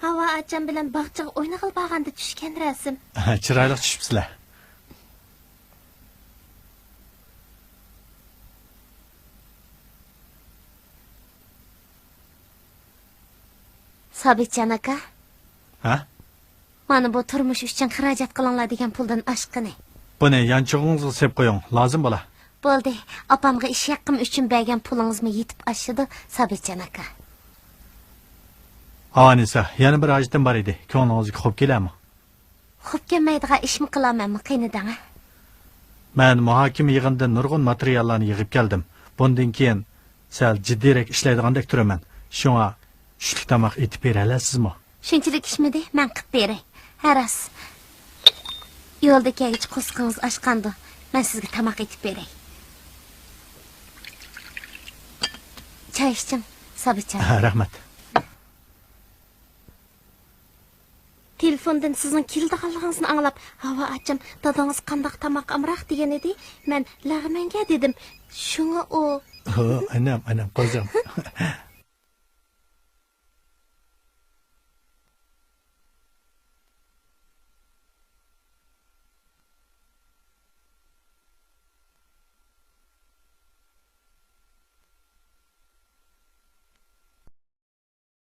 ھاۋا ئاچام بىلەن باغچىغا ئوينىغىلى بارغاندا چۈشكەن رەسىم. چىرايلىق چۈشۈپسىلەر. سابىتجان ئاكا. ھە؟ مانا بۇ تۇرمۇش ئۈچۈن خىراجەت قىلىڭلار دېگەن پۇلدىن ئاشقىنى. بۇنى يانچۇقىڭىزغا سېلىپ قويۇڭ، لازىم بولا. بولدى، ئاپامغا ئىش ھەققىم ئۈچۈن بەرگەن پۇلىڭىزمۇ يېتىپ ئاشىدۇ، سابىتجان ئاكا. ئانىسە، يەنە بىر ھاجىتىم بار ئىدى، كۆڭلىڭىزگە خوپ كېلەرمۇ؟ خوپ كەلمەيدىغان ئىشمۇ قىلامەنمۇ، قېنى دەڭە. مەن مۇھاكىمە يىغىنىدىن نۇرغۇن ماتېرىياللارنى يىغىپ كەلدىم. بۇندىن كېيىن سەل جىددىيرەك ئىشلەيدىغاندەك تۇرىمەن. شۇڭا چۈشلۈك تاماق ئېتىپ بېرەلەيسىزمۇ؟ شۇنچىلىك ئىشمىدى، مەن قىپ بېرەي. ھە راست. يولدا كەلگۈچە قورسىقىڭىز ئاچقاندۇ. مەن سىزگە تاماق ئېتىپ بېرەي. چاي ئىچىڭ، سابىتجان. ھە، رەھمەت. تېلېفوندىن سىزنىڭ كېلىدىغانلىقىڭىزنى ئاڭلاپ، ھاۋا ئاچام، دادىڭىز قانداق تاماق ئامراق دېگەن ئىدى. مەن لەغمەنگە دېدىم. شۇڭا ئۇ. ھو، ئانام، ئانام، قوزام.